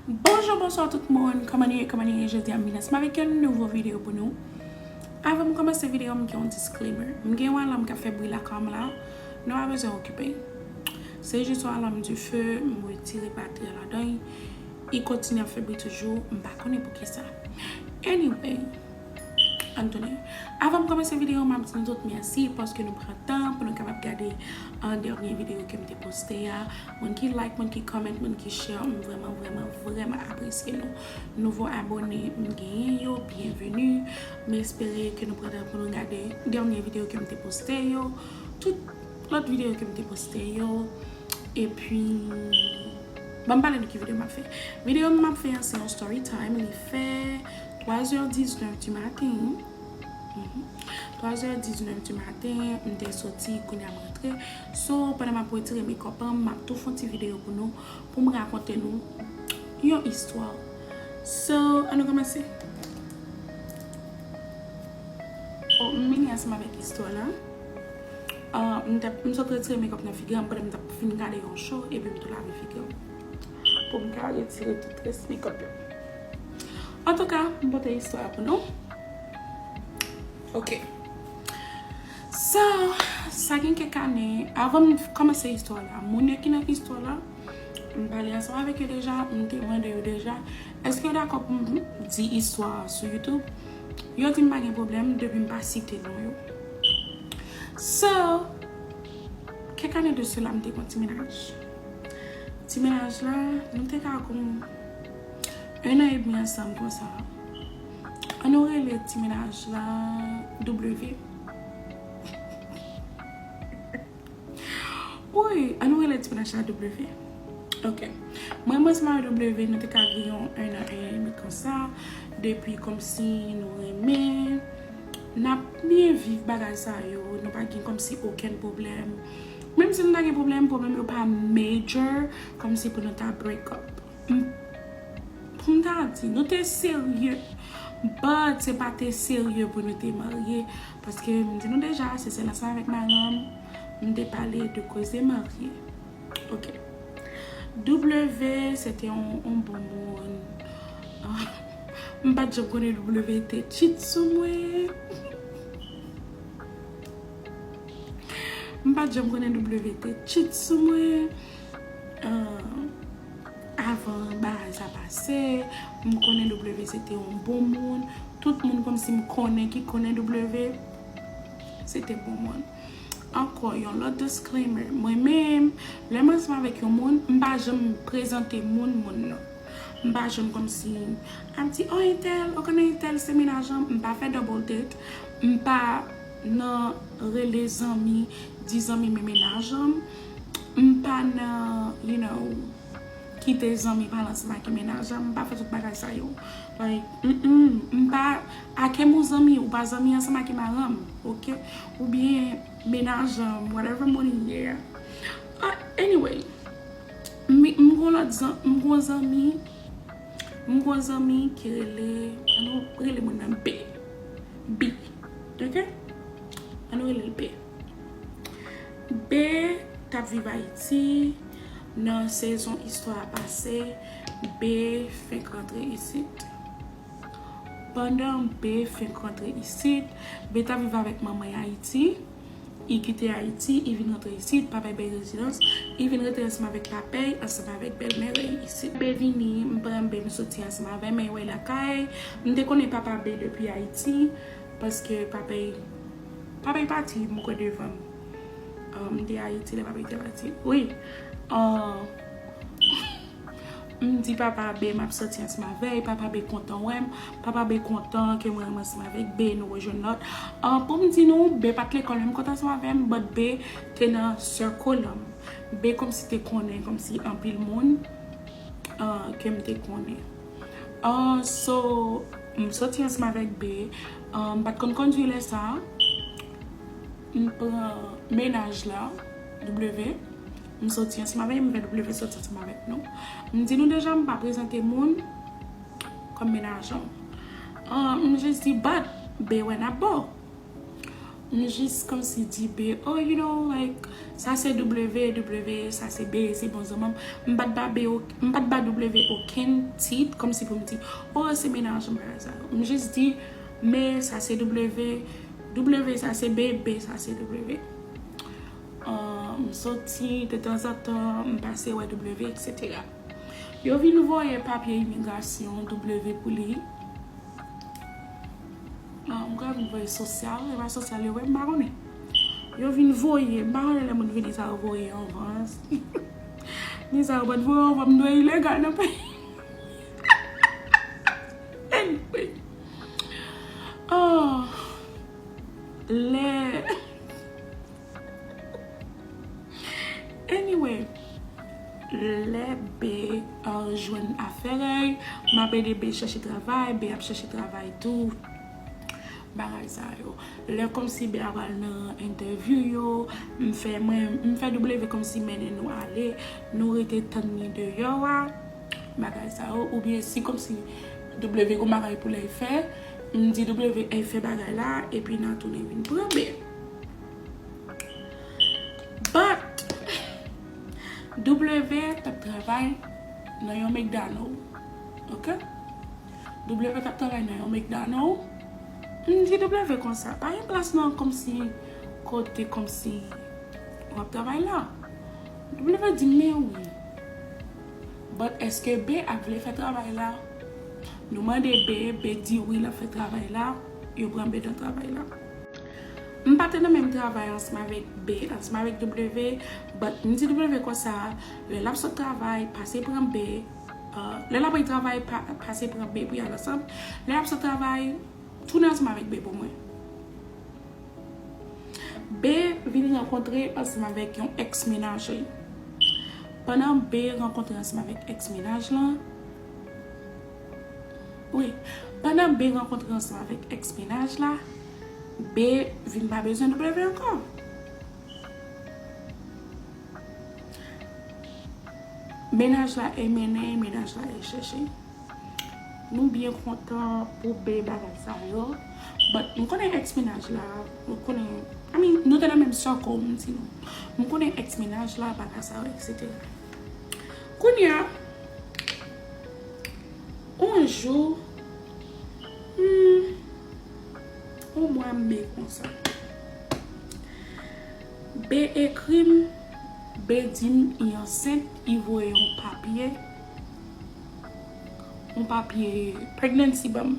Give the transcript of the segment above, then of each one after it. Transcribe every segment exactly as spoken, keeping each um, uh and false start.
Bonjou, bonswa tout moun. Kòman nou ye? Kòman nou ye? Jodi a m vin ansanm avèk yon nouvo videyo pou nou. Avan m kòmanse videyo, m gen yon disclaimer. M gen yon alanm k ap fè bri lakay m la. Nou pa bezwen okipe. Se jis yon alanm dife, m retire batri a ladan l. Li kontinye ap fè bri toujou. M pa konnen poukisa. Anyway, ann tounen. Avan m kòmanse videyo, m ap di nou tout mèsi paske nou pran tan pou nou kapab gade, uh, dènye videyo ke m te poste a. Moun ki like, moun ki comment, moun ki share, m vrèman, vrèman, vrèman apresye nou. Nouvo abone m genyen yo, byenveni. M espere ke nou pran tan pou nou gade dènye videyo ke m te poste yo. Tout lòt videyo ke m te poste yo. Epi, ban m pale de ki videyo m ap fè. Videyo m ap fè an se yon story time. Li fè twa zè diznèf di maten. Mhm. Twa zè diznèf di maten, m te soti, kounye a m rantre. So, pandan m ap retire makeup an, m ap tou fè yon ti videyo pou nou, pou m rakonte nou yon istwa. So, ann nou kòmanse. Oh, m vini ansanm avèk istwa la. Ah, m t ap, m sot retire makeup nan figi m pandan m t ap fin gade yon show, epi m tou lave figi m. Pou m ka retire tout rès makeup yo. Antouka, m pote istwa a pou nou. Ok. So, sa gen kèk ane, avan m kòmanse istwa la, moun yo ki nan istwa la, m pale ansanm avèk yo deja, m te mande yo deja, èske yo dakò pou m di istwa a sou YouTube? Yo di m pa gen pwoblèm, depi m pa site non yo. So, kèk ane de sela, m te gen yon ti mennaj. Ti mennaj la, nou te ka gen yon enan edmi ansanm konsa. Ann nou rele ti mennaj la W. Wi, ann nou rele ti mennaj la W. Ok. Mwen, mwen ansanm avèk W, nou te ka gen yon enan edmi konsa. Depi kòmsi nou renmen, n ap byen viv bagay sa yo, nou pa gen kòmsi okenn pwoblèm. Menm si nou ta gen pwoblèm, pwoblèm yo pa major, kòmsi pou nou ta break up. M, pou m ta di, nou te serye, but se pa te serye pou nou te marye, paske m di nou deja, se sèl ansanm avèk madanm m te pale de koze marye. Ok. W, se te yon, yon bon moun. Ah, m pa t janm konnen W te cheat sou mwen. M pa t janm konnen W te cheat sou mwen. Ah, avan bagay sa pase, m konnen W se te yon bon moun. Tout moun kòmsi m konnen ki konnen W, se te bon moun. Ankò, yon lòt disclaimer. Mwen menm, lè m ansanm avèk yon moun, m pa janm prezante moun, moun nan. M pa janm kòmsi ap di, "Oh, entèl, ou konnen entèl se mennaj an m." M pa fè double date. M pa nan rele zanmi, di zanmi men mennaj an m. M pa nan, you know, kite zanmi pale ansanm ak mennaj an m. M pa fè tout bagay sa yo. Like, mm, mm, m pa, ake m ou zanmi, ou pa zanmi ansanm ak madanm, ok? Oubyen mennaj an m, whatever moun li ye a. Ah, anyway, m, m gon lòt zan-, m gon zanmi, m gon zanmi ki rele, ann nou rele moun nan B. B. Ok? Ann nou rele l B. B t ap viv Ayiti nan sezon istwa a pase, B fenk rantre isit. Pandan B fenk rantre isit, B t ap viv avèk manman l Ayiti. Li kite Ayiti, li vin rantre isit, papa l bay rezidans, li vin rete ansanm avèk papa l, ansanm avèk bèlmè l isit. B vini, m pran B, m soti ansanm avè l, men wè lakay, m te konnen papa B depi Ayiti, paske papa l, papa l pati, m kwè devan m. Ah, m te Ayiti lè papa l te pati. Wi. Ah, M di papa B m ap soti ansanm avè l, papa B kontan wè m, papa B kontan ke mwen renmen ansanm avèk B, nou rejwenn lòt. Ah, pou m di nou, B pa t lekòl menm kote ansanm avè m, but B te nan circle an m. B kòmsi te konnen, kòmsi anpil moun, ah, ke m te konnen. Ah, so, m soti ansanm avèk B, ah, m pa t konn kondwi lè sa a. M pran mennaj la, W. M soti ansanm avè l, m fè W soti ansanm avèk nou. M di nou deja, m pa prezante moun kòm mennaj an m. Ah, m jis di, but, B wè n ap bon. M jis kòmsi di B, oh, you know, like, sa se W, W, sa se B, se bon zanmi m. M pa t ba B, ok- m pa t ba W okenn tit, kòmsi pou m di, oh, se mennaj m, bagay sa yo. M jis di, men sa se W, W sa se B, B sa se W. Uh, m soti, detanzantan, m pase wè W, et cetera. Yo vin voye papye imigrasyon W pou li. Ah, m kwè vin voye sosyal, e pa sosyal yo voye, m pa konnen. Yo vin voye, m pa konnen lè moun vini sa yo voye anvan. Ni sa yo pa t voye anvan, m dwe ilegal nan peyi. Anyway. Oh. Lè Anyway, lè B uh, jwenn afè rèy, m ap ede B chèche travay, B ap chèche travay tou. Bagay sa yo. Lè kòmsi B a pral nan entèvyou yo, m fè mwen, m fè W kòmsi mennen nou ale, nou rete tann li deyò a. Bagay sa yo, oubyen si kòmsi W gon bagay pou lè fè, m di W fè bagay la, epi n a tounen vin pran B. But W t ap travay nan yon McDonald. Ok? W t ap travay nan yon McDonald. M di W konsa, pa gen plas nan kòmsi kote kòmsi w ap travay la. W di men wi. But èske B ap vle fè travay la? Nou mande B, B di wi l ap fè travay la. Yo pran B nan travay la. M pa te nan menm travay ansanm avèk B, ansanm avèk W, but m di W konsa, lè l ap sot travay, pase pran B, uh, lè l ap al travay, pa, pase pran B pou y al ansanm. Lè l ap sot travay, tounen ansanm avèk B pou mwen. B vin rankontre ansanm avèk yon èks mennaj li. Pandan B rankontre ansanm avèk èks mennaj lan, wi, pandan B rankontre ansanm avèk èks mennaj la, B vin pa bezwen W ankò. Mennaj la e mennen, mennaj la e chèche. Nou byen kontan pou B bagay sa yo. But m konnen èks mennaj la, m konnen, I mean, nou te nan menm circle, m di nou. M konnen èks mennaj la, bagay sa yo, et cetera. Kounye a, yon jou, hmm, yon mwa me konsa. B ekri m, B di m li ansent, li voye yon papye, yon papye pregnancy ban m.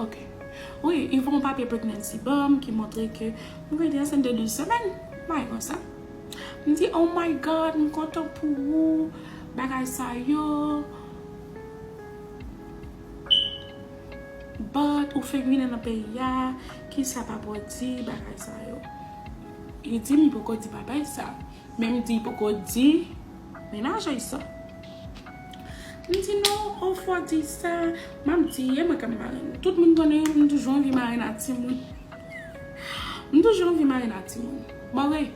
Ok. Wi, li voye yon papye pregnancy ban m ki montre ke m rete ansent de de semèn. Bagay konsa. M di, oh my God, m kontan pou ou, bagay sa yo. But ou fenk vini nan peyi a, kisa papa w di, bagay sa yo. Li di m li poko di papa l sa. Men m di li poko di mennaj li sa. M di non, ou fò di sa. M ap di, e mwen k ap marenn. Tout moun konnen m toujou anvi marenn ak timoun. M toujou anvi marenn ak timoun. Bon, wi.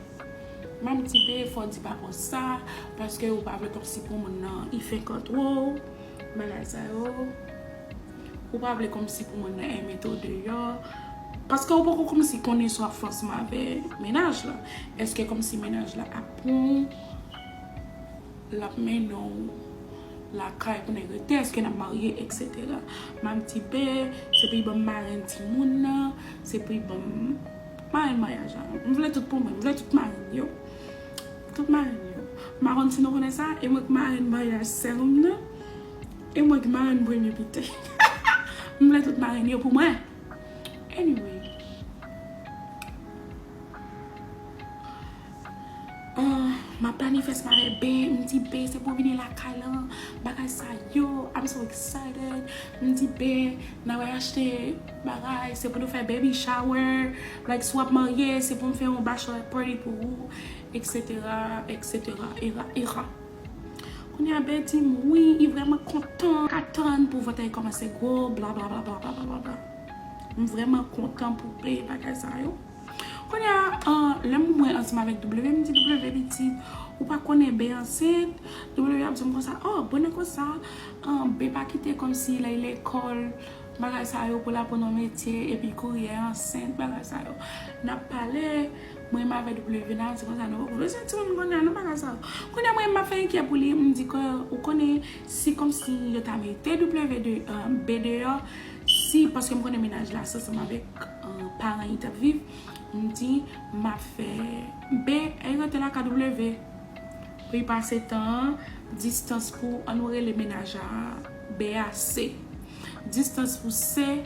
M ap di, be, fò di papa w sa, paske ou pa vle kòmsi pou moun nan, li fenk antre w, bagay sa yo. Ou pa vle kòmsi pou moun nan e mete w deyò. Paske ou poko kòmsi konnen si w ap fè ansanm avè mennaj la. Èske kòmsi mennaj la ap pran w, l ap mennen w lakay pou nèg rete, èske n ap marye, et cetera. M ap di, be, se pou li ban m marenn timoun nan, se pou li ban m marenn maryaj la. M vle tout pou mwen, m vle tout marenn yo. Tout marenn yo. M pa konn si nou konnen sa, e mwen k marenn maryaj sè m nan, e mwen k marenn premye pitit. M vle tout marenn yo pou mwen. Anyway. Ah, m ap planifye ansanm avè B, m di, be, se pou w vini lakay lan, bagay sa yo, I'm so excited. M di, be, n a wè achte bagay, se pou nou fè baby shower, like, si w ap marye, se pou m fè yon bachelor party pou ou, et cetera, et cetera, era, era. Kounye a, B di m, wi, li vrèman kontan, atann pou vant li kòmanse gwo, bla, bla, bla. M vrèman kontan pou B bagay sa yo. Kounye a, an, lè m wè ansanm avèk W, m di, W pitit, ou pa konnen B ansent? W ap di m konsa, oh, bon, nan konsa, an, B pa kite kòmsi lè lekòl, bagay sa yo pou l aprann yon metye, epi kouri ansent, bagay sa yo. N ap pale, mwen menm avè W nan, se konsa nou, w bezwen timoun kounye a, non, bagay sa yo. Kounye a, mwen menm m ap fè enkyè pou li, m di ke, ou konnen, si kòmsi yo ta mete W de, euh, B deyò, si, paske m konnen mennaj la, se ansanm avèk, euh, paran li t ap viv, m di, m ap fè B, e rete lakay W. Pou li pase tan an, distans pou, ann nou rele mennaj a B a C. Distans pou C,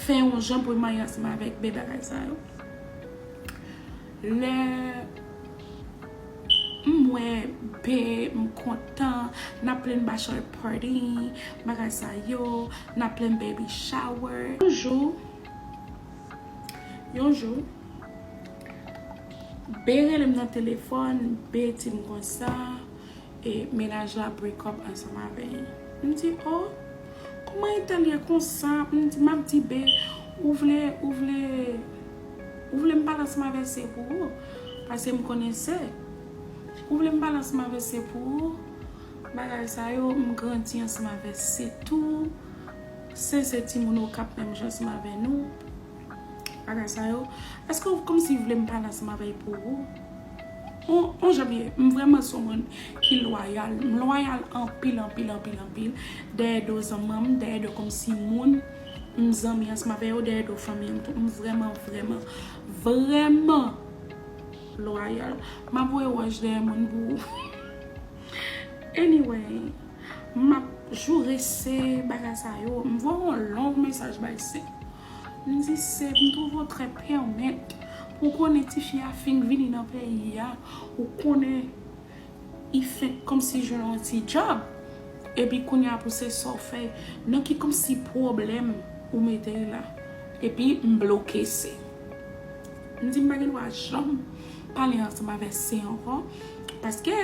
fè yon jan pou l marye ansanm avèk B, bagay sa yo. Lè m wè B, m kontan, n ap plenn bachelor party, bagay sa yo, n ap plenn baby shower. Yon jou, yon jou, B rele m nan telefòn, B di m konsa, e mennaj la break up ansanm avè l. M di, oh, kòman Italia konsa? M di, m ap di, B, ou vle, ou vle, ou vle m pale ansanm avè C pou ou? Paske m konnen C. Ou vle m pale ansanm avè C pou ou? Bagay sa yo, m grandi ansanm avè C tou. C se timoun Okap menm jan ansanm avè nou. Bagay sa yo. Èske w kòmsi vle m pale ansanm avè l pou ou? On, on jan m ye, m vrèman se yon moun ki lwayal. M lwayal anpil, anpil, anpil, anpil. Dèyè do zanmi m, dèyè do kòmsi moun m zanmi ansanm avè yo, dèyè do fanmi m tou. M vrèman, vrèman, vrèman lwayal. M ap voye wòch dèyè moun pou ou. Anyway, m ap joure C bagay sa yo. M voye yon long mesaj bay C. M di, C, m twouve w trè pèmèt. Ou konnen tifi a fenk vini nan peyi a. Ou konnen li fenk kòmsi jwenn yon ti djòb. Epi kounye a pou se sa w fè. Nan ki kòmsi pwoblèm ou mete l la? Epi m bloke C. M di m pa gen dwa janm pale ansanm avè C ankò. Paske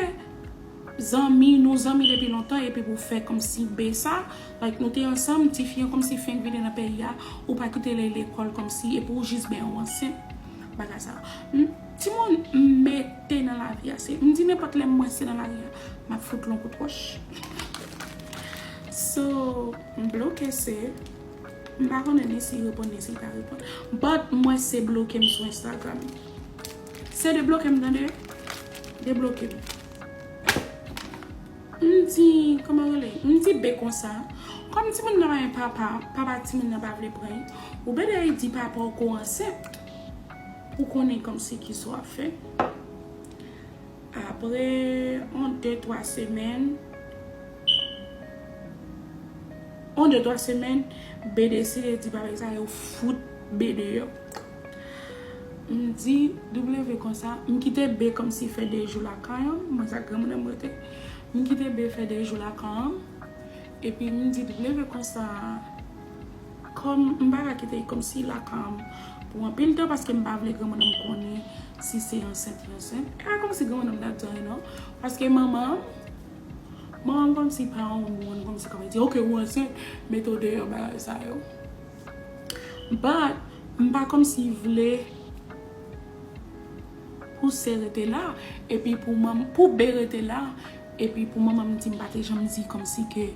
zanmi, nou zanmi depi lontan, epi pou fè kòmsi B sa, like, nou te ansanm, tifi an kòmsi fenk vini nan peyi a, ou pa kite l lekòl kòmsi, epi ou jis benyen w ansent, bagay sa. M, timoun, m mete nan lavi a, se, m di nenpòt lè m wè C nan lari a, m ap fout l yon kout wòch. So, m bloke C, m pa konnen ni si l reponn, ni si l pa reponn. But, m wè C bloke m sou Instagram. C debloke m, tande? Debloke m. M di, kòman rele? M di B konsa. Kòm timoun nan pa gen papa, papa timoun nan pa vle pran li. Ou byen di papa w ke w ansent. Ou konnen kòmsi kisa w ap fè. Apre, yon de, twa semèn, yon de, twa semèn, B deside di papa sa yo fout B deyò. M di W konsa, m kite B kòmsi fè de jou lakay an, mwen sa granmoun an m rete. M kite B fè de jou lakay an, epi m di W konsa, kòm m pa ka kite l kòmsi lakay an pou anpil tan, paske m pa vle granmoun an m konnen si se ansent li ansent. E pa kòmsi granmoun an m t ap di anyen non, paske manman, manman m kòmsi pa yon moun kòmsi k ap di, oke, ou ansent, mete w deyò, bagay sa yo. But, m pa kòmsi vle pou C rete la, epi pou manm-, pou B rete la, epi pou manman m di m pa te janm di kòmsi ke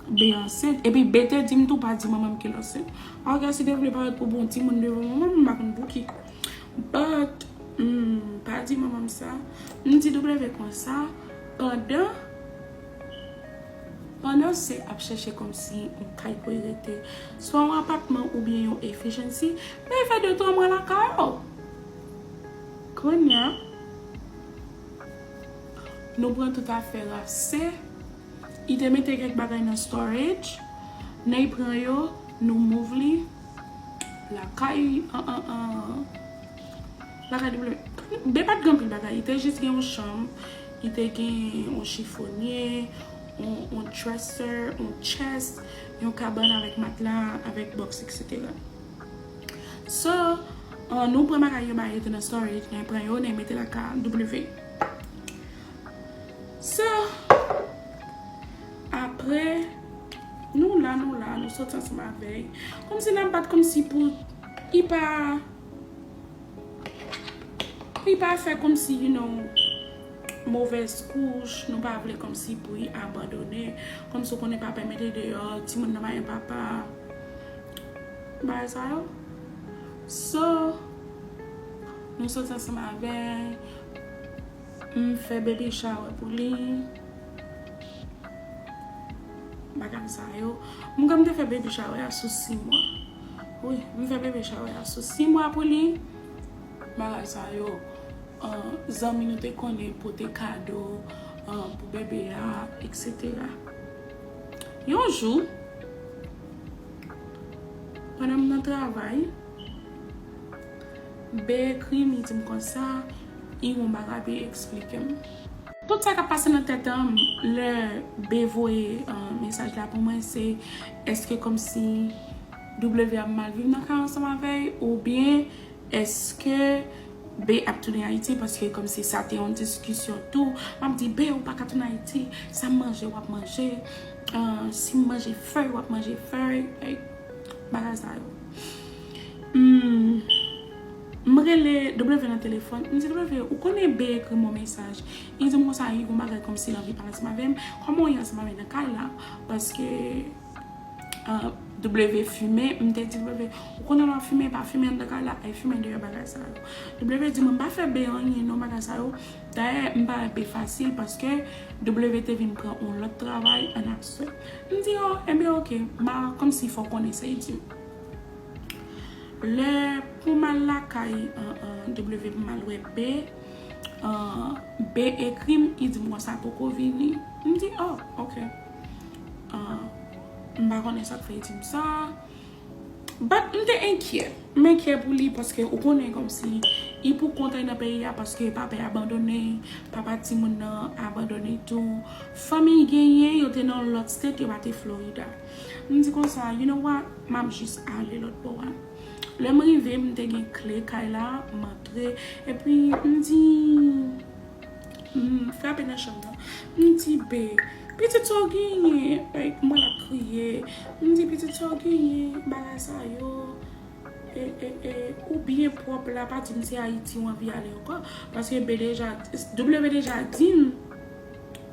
B ansent, epi B te di m tou pa di manman m ke l ansent. Alò, si te vle parèt pou bon timoun devan manman m, m pa konn pou ki. But, m pa di manman m sa. M di W konsa, pandan Pandan C ap chèche kòmsi yon kay pou l rete, swa yon apatman oubyen yon Efficiency, men fè de twa mwa lakay ou. Kounye a, nou pran tout afè a C, li te mete kèk bagay nan storage, nan li pran yo, nou move li lakay, an, an, an, lakay W. B pa t gen anpil bagay, li te jis gen yon chanm, li te gen yon chifonye, yon, yon dresser, yon chest, yon kabann avèk matla, avèk box, et cetera. So, an, nou pran bagay yo, bagay yo te nan storage, nou pran yo, nou mete lakay W. So, apre, nou la, nou la, nou soti ansanm avè l. Kòmsi n ap bat kòmsi pou li pa, li pa fè kòmsi, you know, movèz kouch, nou pa vle kòmsi pou li abandone. Kòmsi w konnen papa mete deyò, timoun nan pa gen papa. Bagay sa yo. So, nou soti ansanm avè l, m fè baby shower pou li. Bagay sa yo. M kwè m te fè baby shower a sou sis mwa. Wi, m fè baby shower a sou sis mwa pou li. Bagay sa yo. Ah, zanmi nou te konnen pote kado, ah, pou bebe a, et cetera. Yon jou, pandan m nan travay, Be ekri m, li di m konsa, li gon bagay pou li eksplike m. Tout sa k ap pase nan tèt an, lè Be voye, ah, mesaj la pou mwen, se èske kòmsi W ap mal viv nan kay ansanm avè l, oubyen èske Be ap tounen Ayiti, paske kòmsi sa te yon diskisyon tou. M ap di, Be, ou pa ka tounen Ayiti, sa m manje, w ap manje, ah, si m manje fèy, w ap manje fèy, like, bagay sa yo. Hmm, m rele W nan telefòn, m di, W, ou konnen Be ekri m yon mesaj. Li di m konsa, li gon bagay kòmsi l anvi pale ansanm avè m. Kòman w ye ansanm avè l nan kay la? Paske, ah, W fimen, m te di W, ou konnen lè w ap fimen, pa fimen anndan kay la, al fimen deyò, bagay sa yo. W di mwen, m pa fè Be anyen non, bagay sa yo. Dayè, m pa wè Be fasil paske W te vin pran yon lòt travay ann aswè. M di, o, enben, oke, m pa kòmsi fò konnen sa li di m. Lè pou m al lakay, ah, ah, W pou m al wè Be, ah, Be ekri m, li di m konsa poko vini. M di, o, oke. Ah, m pa konnen sa k fè li di m sa. But m te enkyè. M enkyè pou li paske ou konnen kòmsi li pou kont li nan peyi a paske papa l abandone l, papa timoun nan abandone l tou. Fanmi l genyen, yo te nan lòt state, yo pa te Florida. M di konsa, you know what? M ap jis ale lòt bò a. Lè m rive, m te gen kle kay la, m antre, epi m di, m frape nan chanm nan. M di, Be, pitit sa w genyen? Like, m wè l ap kriye. M di, pitit sa w genyen? Bagay sa yo. E, e, e, ou byen pwòp la, pa di m se Ayiti w anvi ale ankò. Paske Be deja, W deja di m,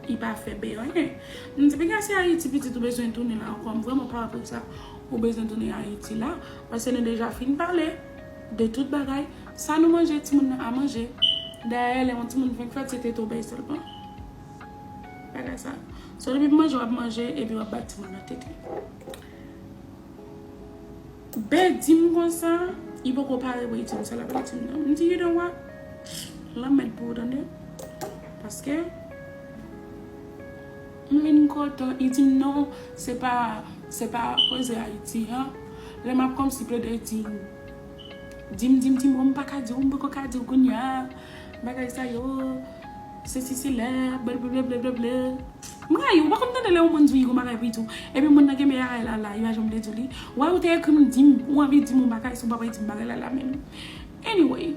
li pa fè Be anyen. M di, piga se Ayiti pitit ou bezwen tounen la ankò. M vrèman pa wè poukisa ou bezwen tounen Ayiti la. Paske nou deja fin pale de tout bagay. Sa nou manje, timoun nan a manje. Dayè, lè yon timoun fenk fèt, se tete w bay sèlman. Bagay sa. So, depi pou manje, w ap manje, epi w ap bat timoun nan tete. Be di m konsa, li poko pare pou li di m sa l ap di m nan. M di, you know what? Lanmèd pou ou tande. Paske, m vin kontan, li di m non, se pa, se pa koze Ayiti an. Lè m ap kòmsi plede di, di m, di m, di m, bon, m pa ka di w, m poko ka di w kounye a. Bagay sa yo, sesi sela, blablabla. M rayi, ou pa konn tande lè yon moun di w li gon bagay pou li di w. Epi moun nan gen bagay la la, li pa janm vle di w li. Wè ou te ekri m di m, ou anvi di m yon bagay, si w pa pral di m bagay la la menm. Anyway.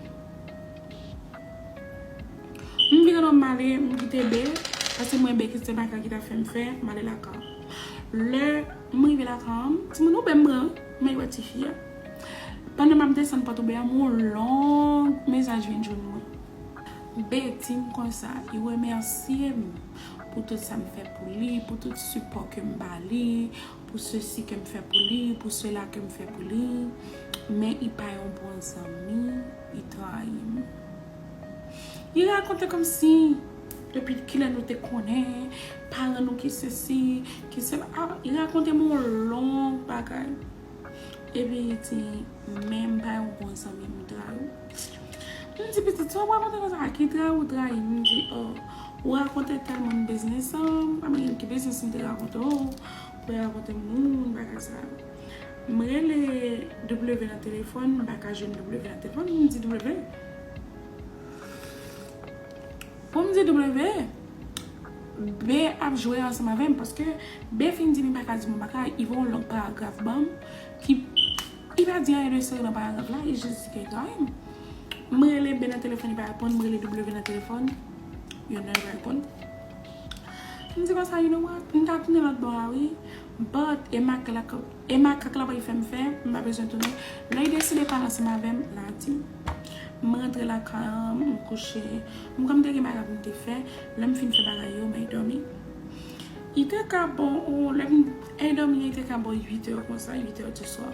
M vire non m ale, m kite Be, paske mwen Be ki se bagay ki ta fè m fè, m ale lakay. Lè m rive lakay, timoun ou Be m pran, men wè tifi a. Pandan m ap desann pòt ou Be a, m yon long mesaj vin jwenn mwen. Be di m konsa, li remèsye m pou tout sa m fè pou li, pou tout sipò ke m ba li, pou sesi ke m fè pou li, pou sela ke m fè pou li. Men li pa yon bon zanmi, li trayi m. Li rakonte kòmsi, depi kilè nou te konnen, paran nou ki sesi, ki sela. Ah, li rakonte m yon long bagay. Epi li di, men m pa yon bon zanmi, m trayi w. M di, pitit, sa w rakonte konsa, ki trayi ou trayi m? M di, o, ou rakonte tèl moun biznis an, m pa menm ki biznis m te rakonte w, ou rakonte moun, bagay sa. M rele W nan telefòn, m pa ka jwenn W nan telefòn, m di, W, pou m di W, Be ap jwe ansanm avè m, paske Be fin di m li pa ka di m yon bagay, li voye yon long paragraf ban m, ki, li pa di anyen de serye nan paragraf la, li jis di ke li trayi m. M rele Be nan telefòn, li pa reponn, m rele W nan telefòn, yo never reponn. M di konsa, you know what, m ta tounen lòt bò a wi, but e makak la k ap E makak la pral fè m fè, m pa bezwen tounen. Lè l deside pale ansanm avè m, l a di m. M rantre lakay an, m kouche. M kwè m te gen bagay pou m te fè. Lè m fin fè bagay yo, m al dòmi. Li te ka bò, o, lè m al dòmi, li te ka bò uit è konsa, uit è di swa.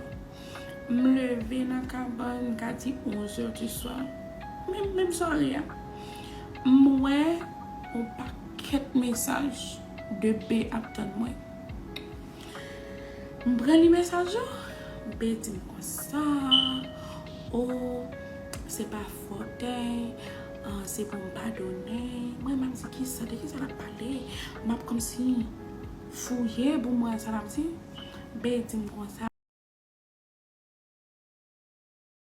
M leve nan kabann, m ka di onzè di swa. Menm, menm sware a, m wè yon pakèt mesaj de B ap tann mwen. M pran li mesaj yo, B di m konsa, o, se pa fòtèy, ah, se pou m padone. Mwen, m ap di kisa, de kisa l ap pale? M ap kòmsi fouye pou m wè sa l ap di. B di m konsa,